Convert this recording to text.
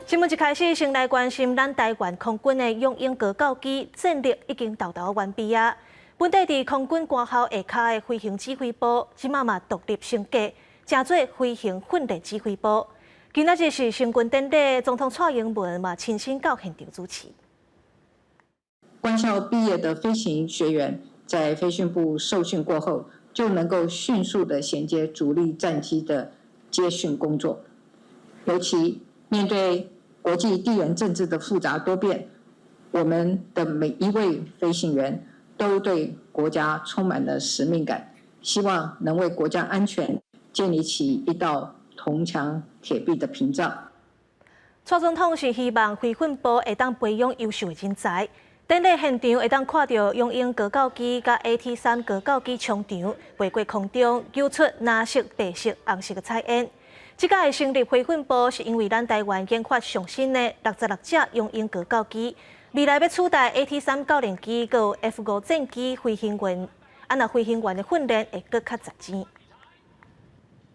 新聞一開始，先來關心咱台灣空軍的雄鷹高教機戰力已經沓沓完備啊！本地佇空軍官校下跤的飛行指揮部，這馬嘛獨立升格，成做飛行訓練指揮部。今仔日是成軍典禮，總統蔡英文嘛親身到現場主持。官校畢業的飛行學員在飛訓部受訓過後，就能夠迅速的銜接主力戰機的接訓工作，尤其面對國際地緣政治的複雜多變，我們的每一位飛行員都對國家充滿了使命感，希望能為國家安全建立起一道銅牆鐵壁的屏障。蔡總統是希望飛訓部會當培養優秀的人才。典禮現場會當看著雄鷹高教機佮 AT-3高教機衝場飛過空中，揪出藍色、白色、紅色的彩煙。這擺成立飛訓部是因為咱台灣研發上新的66隻雄鷹高教機，未來欲取代 AT-3教練機佮 F-5戰機飛行員，啊若飛行員的訓練會閣較實戰。